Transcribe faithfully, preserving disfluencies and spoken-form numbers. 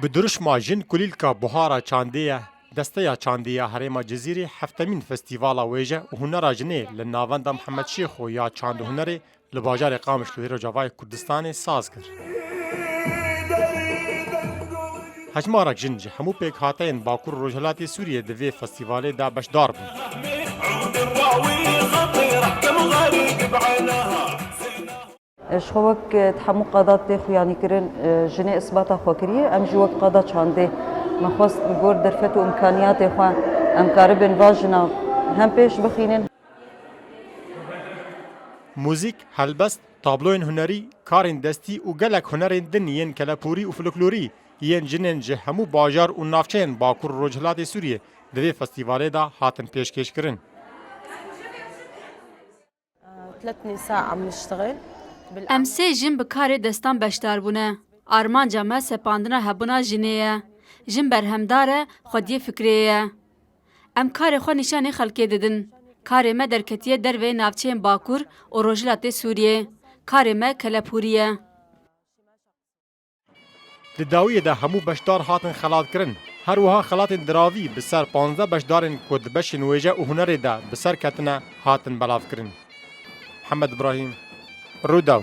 Bi dirûşma Jin Kulîlka Buhara Çandê ye, Desteya Çandê ya Herêma Cizîrê heftemîn festîvala wêje û hunera jinê li Navenda Mihemed Şêxo ya Çand û Hunerê li bajarê Qamişlo yê Rojavayê Kurdistanê saz kir. Hejmarek jin ji hemû pêkhateyên Bakur û Rojhilatê Sûriyê di vê festîvalê de beşdar bûn. Ji xwe wek di hemû qada tê xuyanîkirin jinê isbata xwe kiriye, em jî wek qada çandê me xwest li gor derfet û îmkaniyatê xwe em karibin va jina hem pêş bixînin. Muzîk, helbest, tabloyên hunerî, karên destî û gelek hunerên din yên kelepûrî û folklorî yên jinên ji hemû bajar û navçeyên Bakur û Rojhilatê Sûriyê di vê festîvalê de hatin pêşkêşkirin. ثلاث نساء عم نشتغل. Em sê jin bi karê destan beşdar bûne. Armanca me sepandina hebûna jinê ye. Jin berhemdar e, xwediyê fikrê ye. Em karê xwe nîşanê xelkê didin. Karê me derketiye derveyê navçeyên Bakur û Rojhilatê Sûriyê. Karê me kelepûrî ye. Di dawiyê de hemû beşdar hatin xelatkirin. Her wiha xelatên diravî bi ser panzdeh beşdarên ku di beşên wêje û hunerê de bi ser ketine hatin belavkirin. Mihemed Ibrahîm, Rûdaw.